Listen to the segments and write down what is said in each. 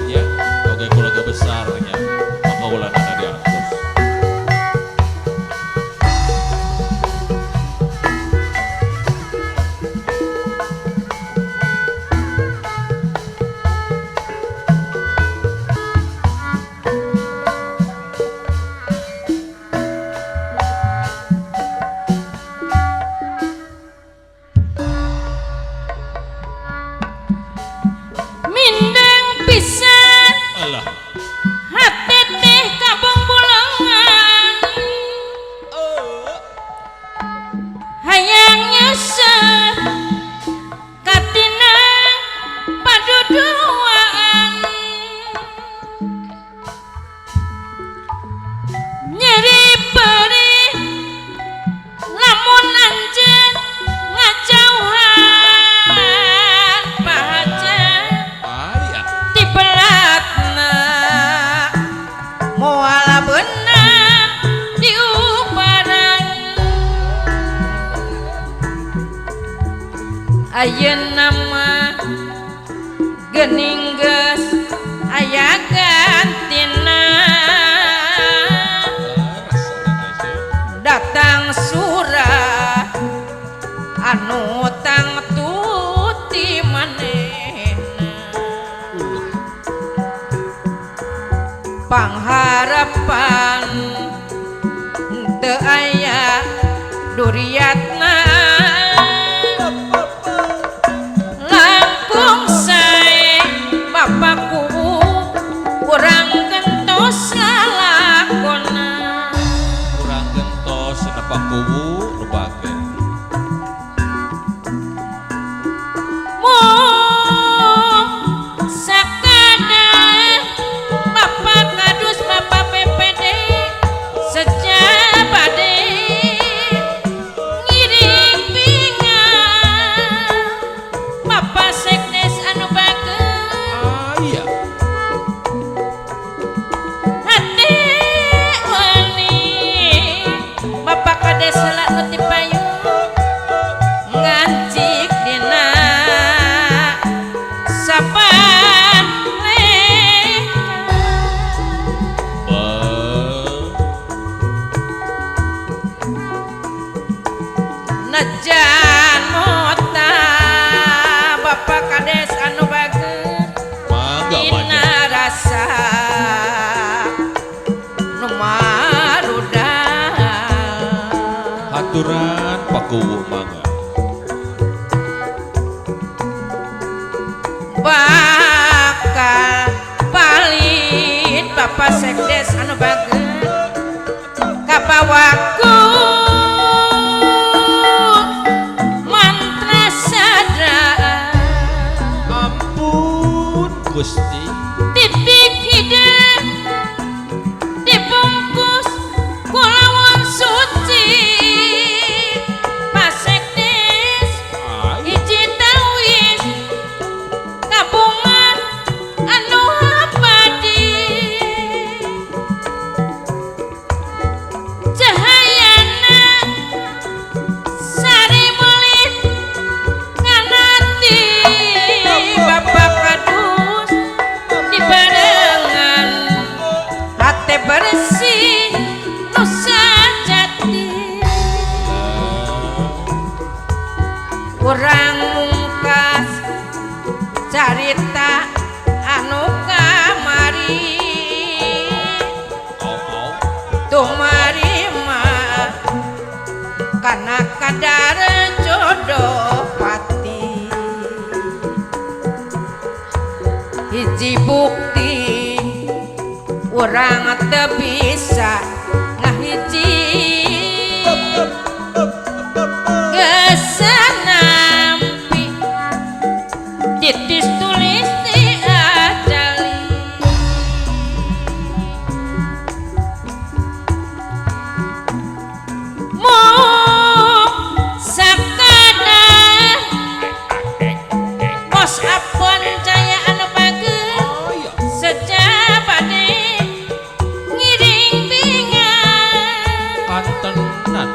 pisannya oge keluarga besarnya pangaulanana diantos. Mindeng pisan Alah hati teh kabung bulangan hayang nyesep katina paduduaan nyeri perih lamun anjeun ngajauhan bahaja aya ti pelatna moal beunang diuparan ayeuna mah geuning geus aya gantina datang surah anu tang tuti manehna pangharapan teu aya duriatna langkung sae bapakku kurang gentos lalakona kurang gentos nepak kuwu nu bager mung sakadar Bapak Kadus Bapak BPD sejabade ngiring binga Bapak Sekdes anu bager aya hati wani Bapak Kades salak nu ti payun ngancik dina sapan Be- Najan mota Bapak Kades anu bager mangga dina banyak rasa nu marudal haturan pakuwu mangga bakal palid Bapak Sekdes anu bager kapawaku mantra sadra ampun Gusti titik hideung dibungkus ku lawon suci Pak Sekdes aya hiji tawis kabungan anu abadi cahayana sari melit nganati Bapak Kadus dibarengan hate bersih nu sajati kurang mungkas carita anu kamari Au au tumarima kana kadar jodoh pati hiji bukti urang teu bisa ngahiji geus nampi titis tulis ti ajali mung sakadar mos apon jaya anu bager aya sejabade ngiring binga kantenan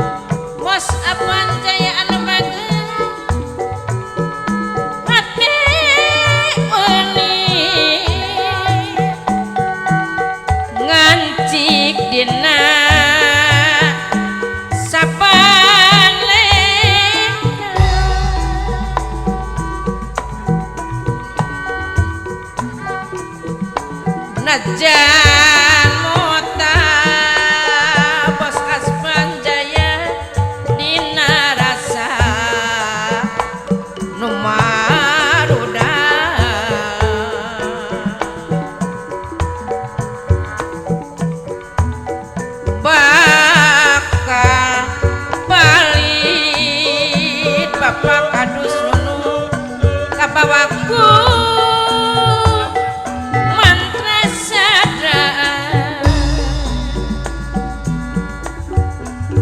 mos apon jaya anu bager hate Sanajan mota bos Asman Jaya dina rasa nu maruda. Bakal balit Bapak Kadus Nunu kabawaku mantra sadra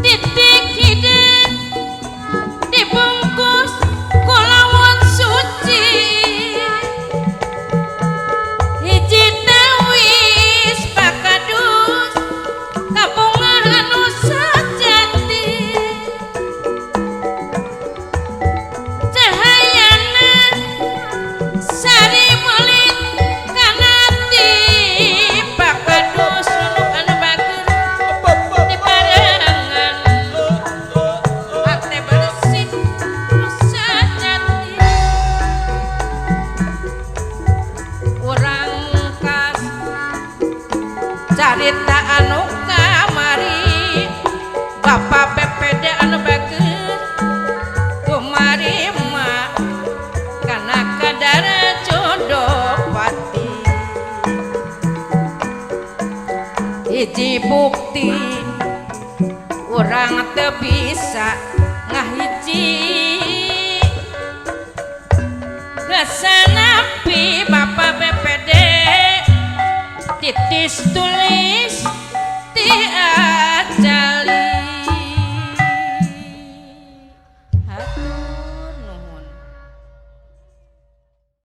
titik hideung dibungkus kulawan suci hiji tawis Pak Kadus kabungan anu sajati cahayana sari meuli kanati Pak Kadus nunuk anu bager dibarengan hate bersih nu sajati urang kas carita anu kamari Bapak BPD anu bager kumarima kana kadar jodoh pati hiji bukti urang teu bisa ngahiji kesanapi Bapak BPD titis tulis.